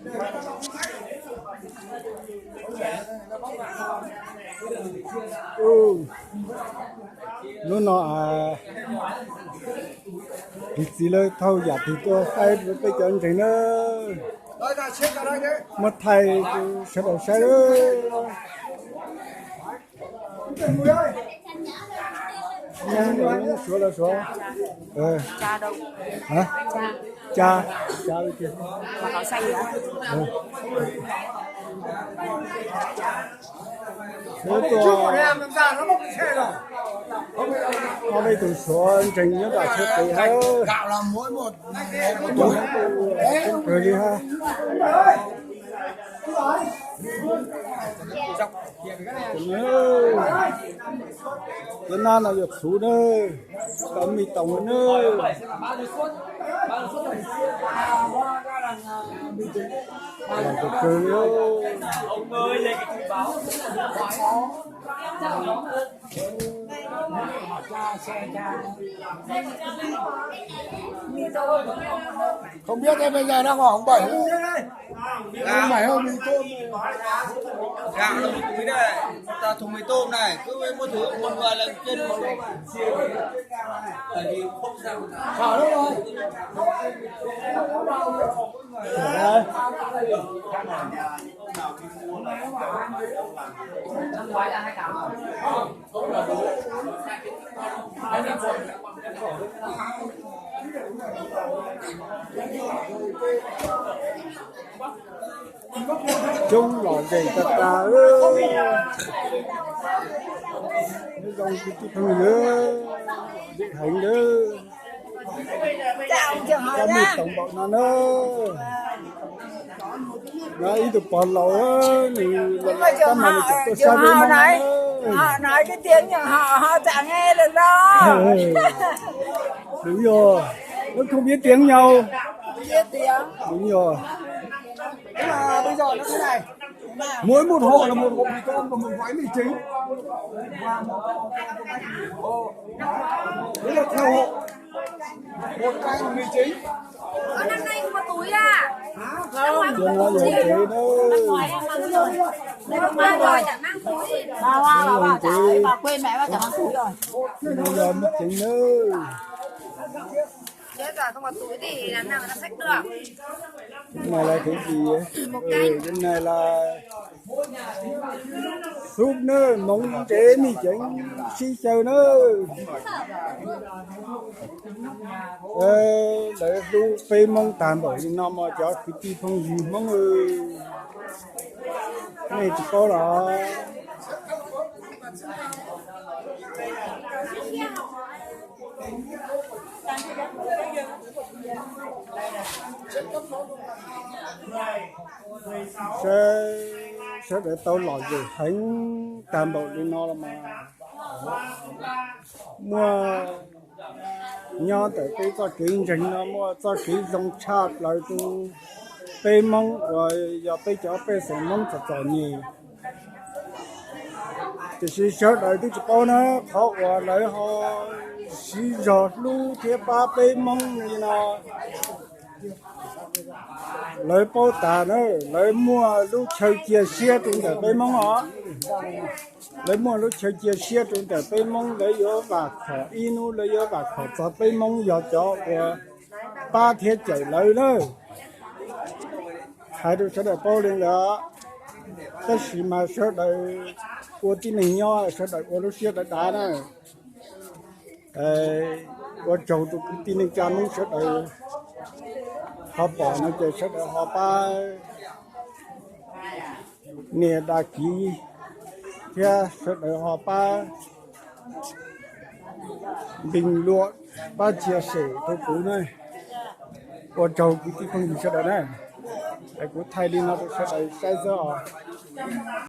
Hnub no tus txiv lawv thauj yam twg tuaj saib peb cov ntseeg na. Muab thaij sawv daws saib. Suav los Suav? Ca, ca, Suav tuaj, ob peb tus Suav ntseeg nyob tom tsheb pem hab. Kawg li hab. Cov nab no yog txhuv na, tau mij toom na. Không biết đây bây giờ đang ở hỏng bảy. Hỏng bảy không? Gạo là một túi đây, ta thùng mì tôm này, cứ mua thử một người là trên một. Xả luôn rồi. Coob lom zem tas tas. Nyob zoo kwv tij phooj ywg, heev lawm. Cov mij toom npaum no na. No ib tug pog laus, nws los tab mas nws tseem tuaj saib peb Hmoob na. Đúng rồi, nó không biết tiếng nhau. Đúng rồi. Muối một hộ là một hộp mì tôm và một gói mì chính. Đấy là theo hộ. Một cái mì chính. Có năm nay không có túi à? Không có túi. Năm ngoái em mang rồi. Năm ngoái rồi chẳng mang túi. Bà Hoa bảo, bảo chả, bà quên mẹ bảo chả mang túi rồi. Năm nay là mì chính nữa. Chết rồi, không có túi thì làm nào người ta xách được. Cái này là cái gì vậy? Một cái. Ừ, cái này là súp nữa, món chế mì chính, súp xew nữa. Lawv hlub peb Hmoob tag npaum li no mas cov kwv tij phooj ywg Hmoob, nej tsis paub los? Sawv daws tau lom zem heev tag npaum li no los mas, muaj, nyob ntawm peb txoj kev ntseeg no muaj txoj kev zoo tshaj plaws rau peb Hmoob uas yog peb cov pej xeem Hmoob txom txom nyem. Tiam sis sawv daws twb tsis paub na, qhov uas lawv ho siv zog hlub thiab pab peb Hmoob li no, lawv paub tas na. Lawv muaj lub chaw cia siab rau ntawm peb Hmoob os. Lawv muaj lub chaw cia siab rau ntawm peb Hmoob, lawv yuav vam khom ib hnub, lawv yuav vam khom txog peb Hmoob yog cov uas pab thiab cawm lawv na. Hais rau sawv daws paub li ntawd, tab sis mas sawv daws ua tib neeg nyob sawv daws ua lub siab dav dav na. Ua tsaug rau kwv tij neej tsa Hmoob sawv daws ho pom no ces sawv daws ho pab nias đăng ký thiab sawv daws ho pab bình luận, pab chia sẻ rau kuv na. Ua tsaug kwv tij phooj ywg sawv daws na. Kuv thaij li no rau sawv daws saib xwb os.